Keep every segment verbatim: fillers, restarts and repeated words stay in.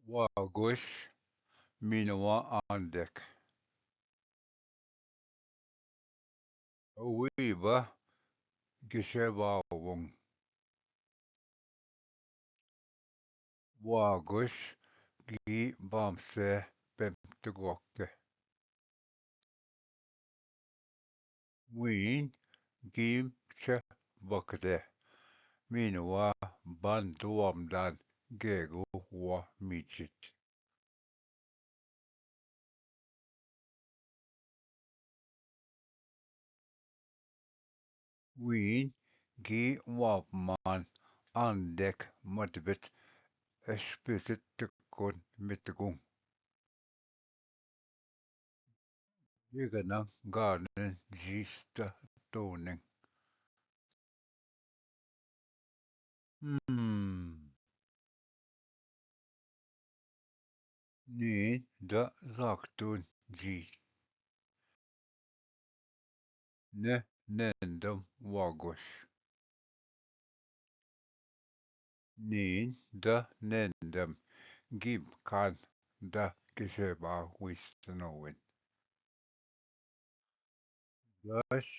वागोश, मीनवा आंदेक। अवी बा किसे बावंग। वागोश गी बाम से पेमत गोके। वीन गीम छ बकदे। मीनवा बंदु अमदान गेगो वा मीचित। वीन गी वापमान आंदेक मतबेत एस्पित तिकुन मितगुं। ये गना गार्डन जीस द टोनिंग। हम्म। नीन द जागतुन जी। ने नेंदम वागोश। नीन द नेंदम गिमकान द किसेबा विस्नोविन। दश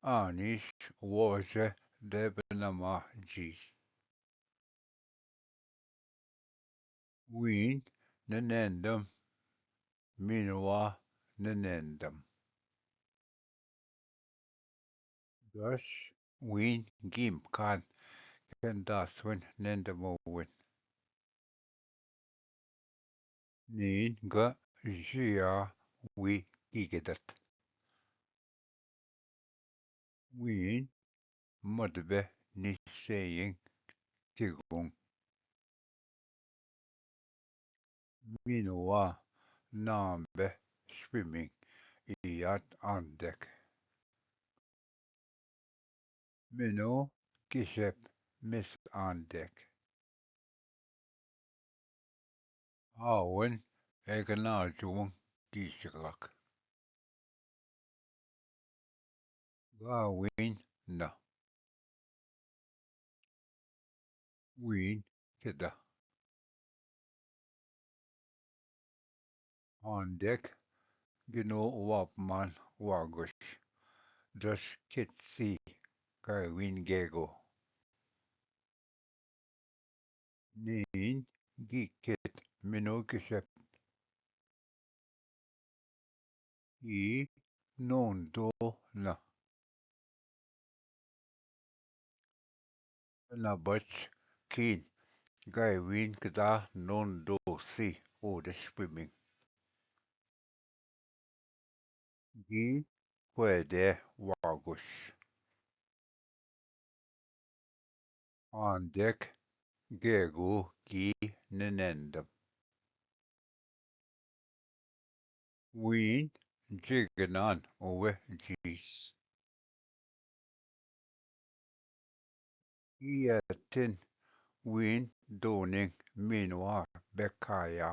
आनिश वोजे देबनमा जी। वीन ननेंदम मिनवा ननेंदम। दश वीन गिमकान केंदासवन नेंदमोवन। नीन ग जिया वी गिगदत। वीन मदबे निश्चयिंग तिगुंग। मिनवा नाम बे स्विमिंग इयात आंदेक। मिनो किसेप मिस आंदेक। आवन एक नाजुवंग की शिकलक। गाविन ना। वीन केदा। आंदेक गिनो वापमान वागोश। दश केतसी गाविन गेगो। नीन गी केत मिनो किसेप। ई नोंदो ना। ना बच कीन गायवीन कदा नोंदो सी ओडे स्विमिंग। गी क्वेदे वागुश। आंदेक गेगो गी ननेंदम। वीन जिगनान ओवे जीस। इयतिन वीन दोनिंग मिनवा बेकाया।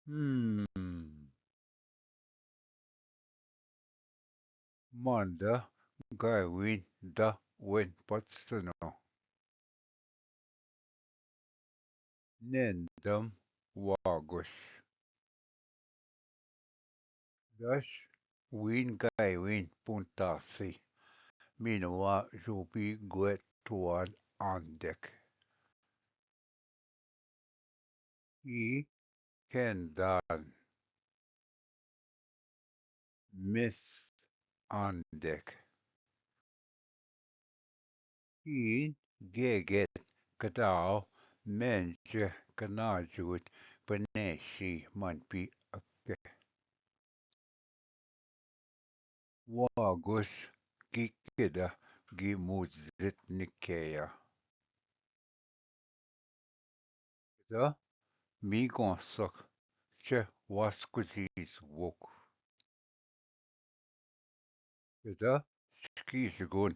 हम्म। मंद गायवीन द वेन पत्सनो। नेंदम वागुश। दश वीन गायवीन पुंतासी। मिनवा जोपी ग्वे तुआल आंदेक। ई केंदान मिस आंदेक। ई गेगेत कदाव मेंज कनाजूत पनेशी मनपी अक्के। वागुस गी केदा गी मुजित निकेया। केदा मी गोंसक चे वास्कुजीस वोक। केदा स्कीसगुन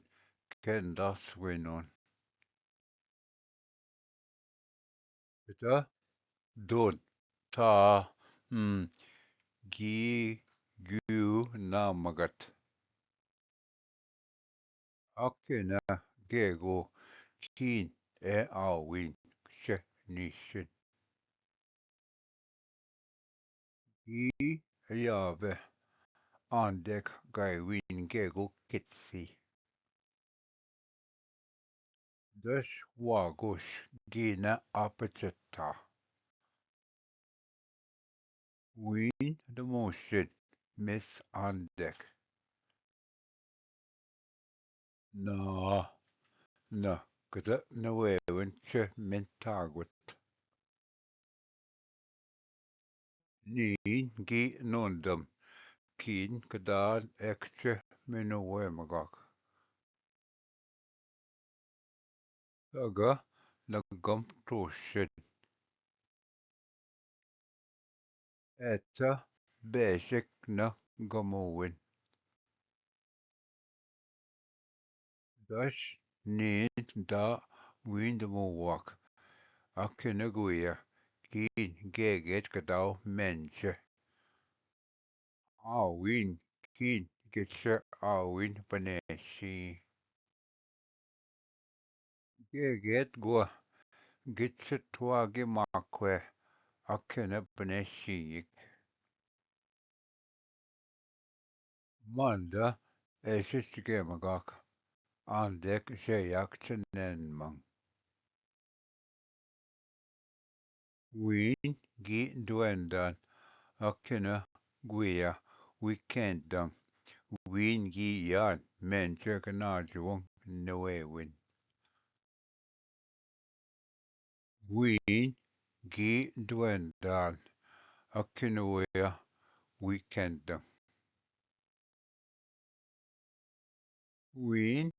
केंदास वेनोन। केदा दोन ता, हम्म, गी, ग्यू ना मगत। अक्के ना गेगो कीन ए आविन निशिन। ई यावे आंदेक गायवीन गेगो कितसी। दश वागोश गीना आपचता। वीन दमोशिन मिस आंदेक। ना, ना, कद नवेवन च मिंतागुत। नीन गी नोंदम, कीन कदान एक्च मिनो वे मगाक। अगा नगम टोशन। एता बेशक न गमोविन। दश नींद दा वींद मोवाक। अखिन गुया कीन गेगेत कदाव मेंच। आवीन कीन गिच आवीन पनेशी। गेगेत गुआ गिच त्वागे माक्वे अखिन पनेशी। मांदा ऐसे चुके मगाक आंदेक जयाक चनैन मंग। वीन गी द्वेंदान अखिन गुया वीकेंदं। वीन गी यान मेंचक नाजवं नवेविन। वीन गी द्वेंदान अखिन गुया वीकेंदं। वीन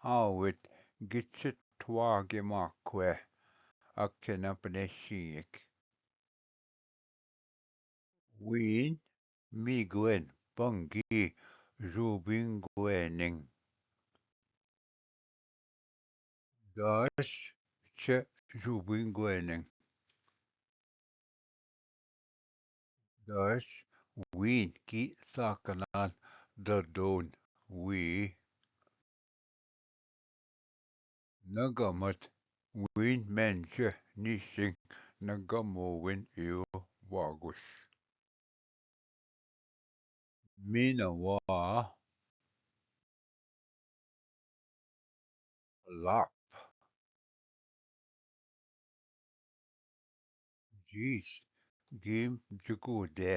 आवित गिच त्वागे माक्वे अखिन पनेशी। वीन मीगवेन पंगी जूबिंगवेनिंग। दश च जूबिंगवेनिंग। दश वीन की साकनान ददोन वी। नगमत वीन मेंच निशिंग नगमोविन यो वागुश। मीनवा लाप। जीस गीम जुगुदे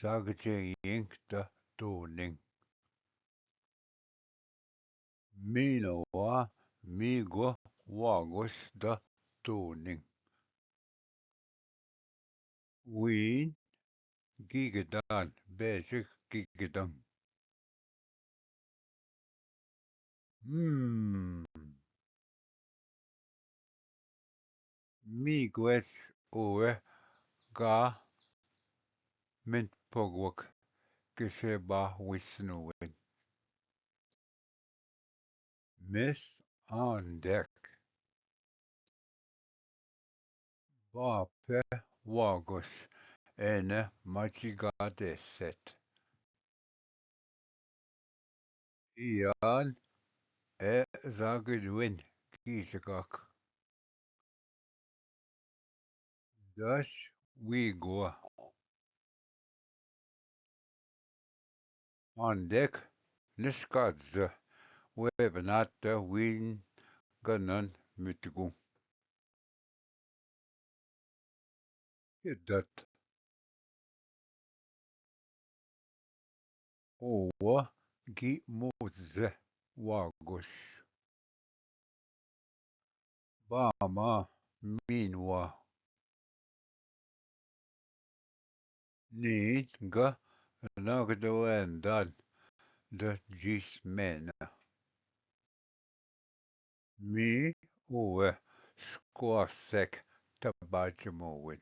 जागजे यिंक द दोनिंग। मीनवा मीगो वागोस द दोनिंग। वीन गिगदान बेसिक गिगदंग। हम्म। मी ग्वेच ओवे गा मिंत पगवक किसे बा विष्णुविन। मिस आंदेक। बापे वागोस एने मचिगा देसेत। इयान ए जागिडविन कीचकाक। दस वीगो। आंदेक निष्काज वे बनात वीन गनन मितगु। हिद्दत। ओवा गी मोजे वागोश। बामा मीनवा। नीन ग नगदवेंदन द जिस मेना। मी ओवे स्क्वासेक तबाच मोविन।